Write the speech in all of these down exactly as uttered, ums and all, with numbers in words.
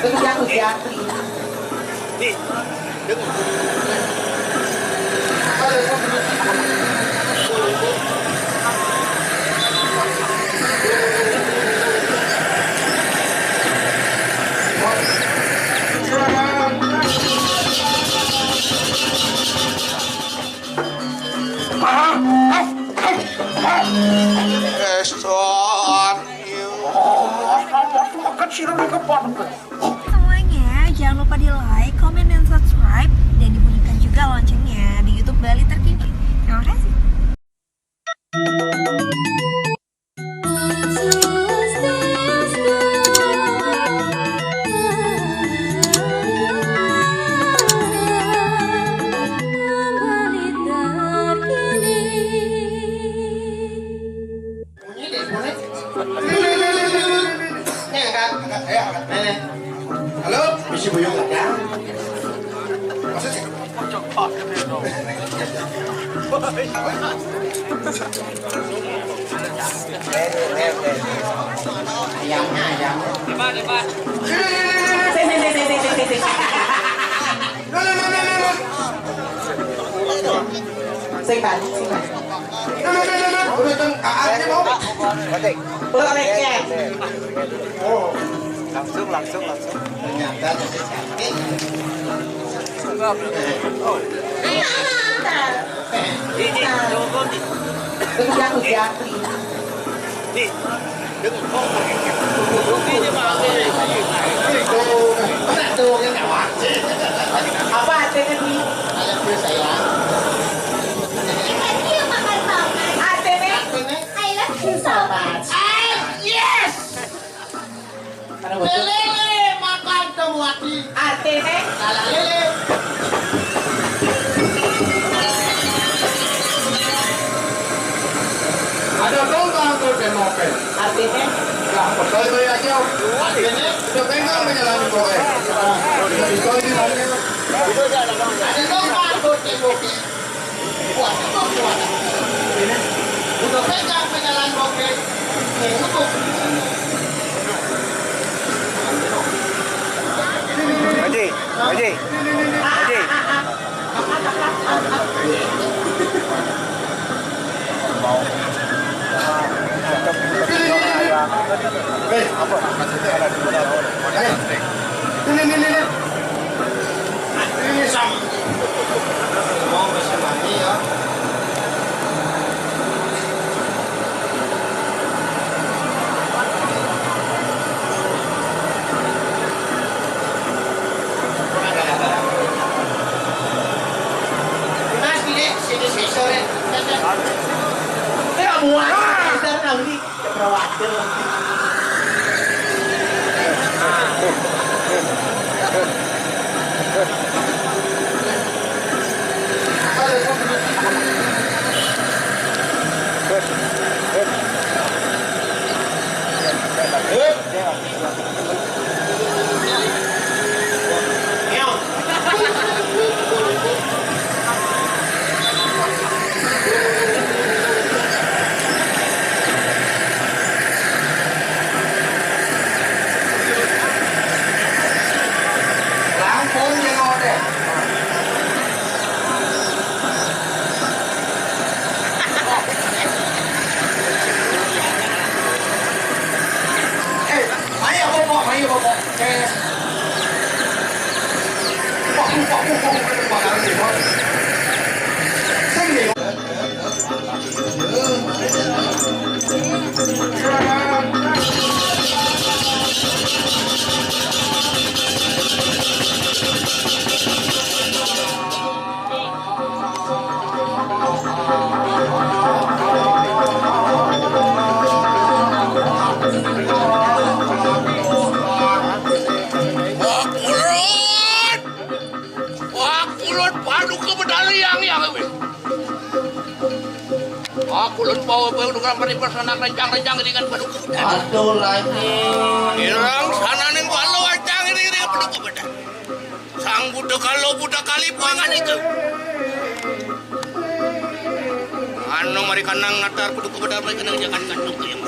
Kuciak, kuciak. Keston. Semuanya, jangan lupa di like, comment, dan subscribe, dan dibunyikan juga loncengnya di YouTube Bali Terkini. Terima kasih. Bunyi deh, bunyi. Nih, angkat, angkat, ayo, angkat. Nih, nih. Halo, bisi buyung ada. Masa sih? Ayamnya, ayamnya. Depan, depan. Sini, sini, sini, sini, sini. Lu, lu, lu, lu, lu, lu. Sing balik, sing balik. Lu, lu, lu, lu, lu. Udah, Teng. Ah, ah, ini mau. Udah, leket. Oh. Langsung, langsung, langsung. Ternyata jadi cantik. Ini, ini, ini. Ini, ini, ini. Nih, dengar. Tuh, tuh, tuh, tuh, tuh, tuh. Apa artinya, Bi? Ayo, Bi, sayang. Artinya? Artinya? I love you so much. Ah, yes! Mana betul? Lele makan temu aki. Artinya? Salah lele. Ada domba angkut demoke. Artinya? Lah, betul itu ya, Cok. Artinya? Itu tengah menjalani kowe. Itu, itu, itu. Ada domba angkut demoke. Kuat, kuat, kuat. Ini. Udah pegang penjalan kowe. Nih, untuk. Haji, Haji, Haji. Ini, ini, ini. Ini, ini, ini. Ini sam. Mau bersama ini ya. Mas, ini sini sensor ya. Ini amuan. Sensor nanti. Langkung jeung odéh. Eh, ayo, Bobo, ayo, Bobo. Wah, kulun! Wah, kulun paduka bedaliang ya, wis. Wah, kulun bawa bawa dengan paling bersanak rencang-rencang dengan paduka bedaliang. Aduh, lagi. Irang sananing walu ancang ini dengan paduka bedaliang. Sang Buddha Kalo Buddha Kali buangan itu. Anu mari kanang natar paduka bedaliang mari kanang jangan kandung kuyang.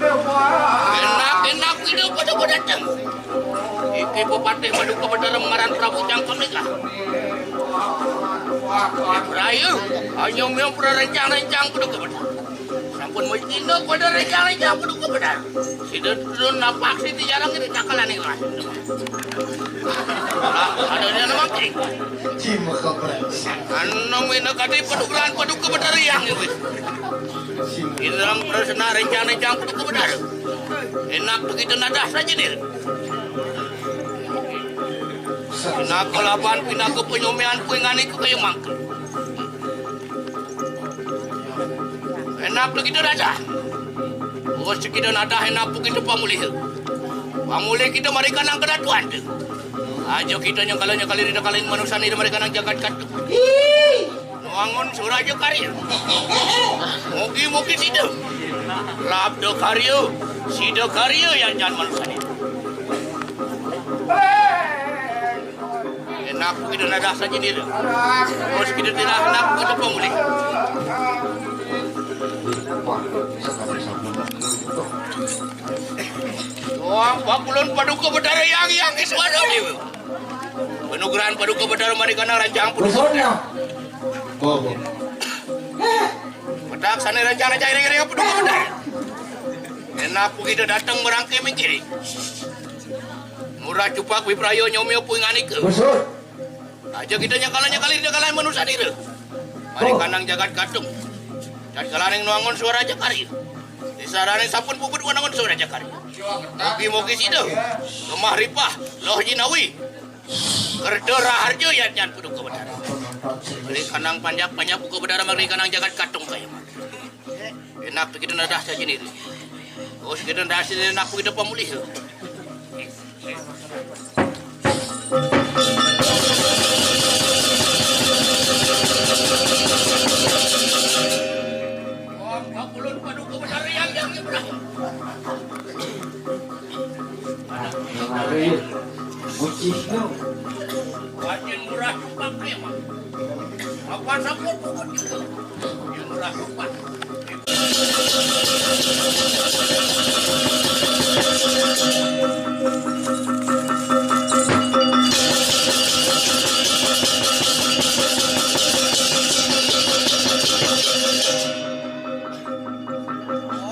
Enak-enak pida pada-pada dateng. Iki pepatih Paduka Betara ngaran Prabu Cangkemika. Rayu, hanya miang pada rencang-rencang Paduka Betara. Sampun mecina pada rencang-rencang Paduka Betara. Sida turun napak siti jarang ini cakalaning lah. Lah, adanya nama ki. Cima kabrengsek. Anu mina kadi padukulan Paduka Betara yang iki. Indrang prasna rencang-rencang Paduka Betara. Enak begitu nadah saja dir. Pinaka laban pinaka panyomian kuingane ku kaya mangke. Enak tu kita nadah. Oh, si kita nadah enak tu kita pamulih. Pamulih kita marikanang kadatuan tu. Aja kita nyangkala-nyangkali di kalaing manusia ni marikanang jagat katu. Nuangun suraja karya. Mugi-mugi sida. Labda karya, sida karya yang jan manusia ni. Enak kita nadah saja ni. Terus kita tidak enak kita pamulih. Wah, pakulun Paduka Betara yang, yang iswara dewa. Penugrahan Paduka Betara marikanang rancang Paduka Betara. Petak sana rancang-rancang iring-iring Paduka Betara. Enak kita datang merangkai mingkiri. Murah cupak wipraya nyomio puinganika. Aja kita nyakala-nyakali di kalaing manusia dira. Marikanang jagat katung. Dan kalaning nuangun suara aja karya. Di sarane sampun puput wanangun suara aja karya. Mugi-mugi sida. Lemah ripah, loh jinawi. Kerta raharja yan nyan Paduka Betara. Marikanang panjak-panjak Paduka Betara marikanang jagat katung kaya mangke. Enak tu kita nadah saja ni. Oh, kita nadah sini enak tu kita pamulih. Oh, pakulun Paduka Betara yang, yang Ibrahim. Aduh, bocil tu. Wajin murah cupak ni, Mak. Apa sampun pukul kita? Wajin murah cupak.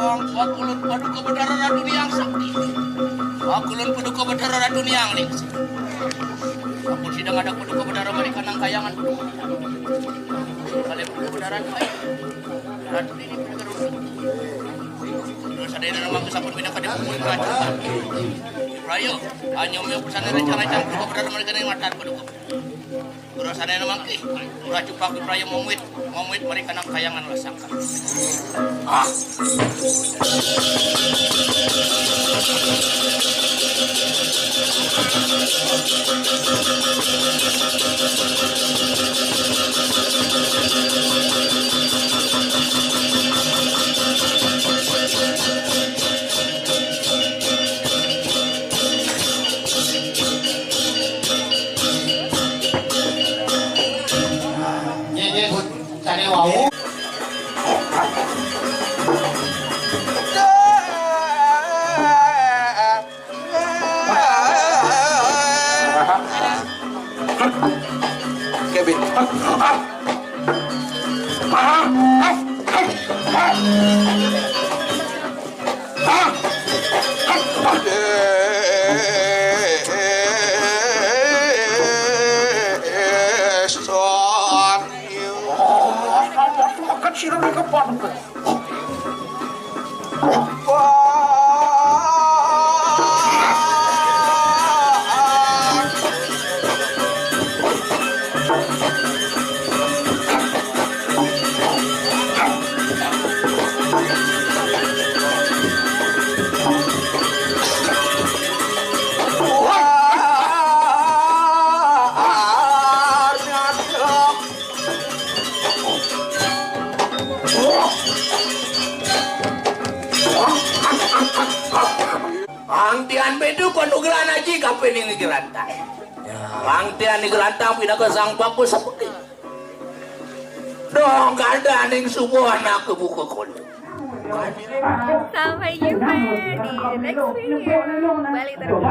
Wong, pakulun Paduka Betara Ratu Niang Sakti. Pakulun Paduka Betara Ratu Niang Ningsih. Ampun sidang ada Paduka Betara marikanang kayangan. Kali Paduka Betara Ratu Niang. Ratu ini Paduka Ratu. Terus ada yang nama sampun bina kada pukul beracun. Rayo, hanya punya pesan rencana-rencana Paduka Betara marikanang matan Paduka. Guru sana mangke, guru cupak guru raya momit, momit marikanang kayangan lah sangka. Ah. Nggih, nggih, Bu. Sane wau. Kevin. Makan sirah di kepala. Angtian bedu panugrahan aji kapining gerantang. Angtian gerantang pinaka sang paku seputi. Dong kadaning subuh anak kebuka kono. Sampai jumpa di next video. Balik terus.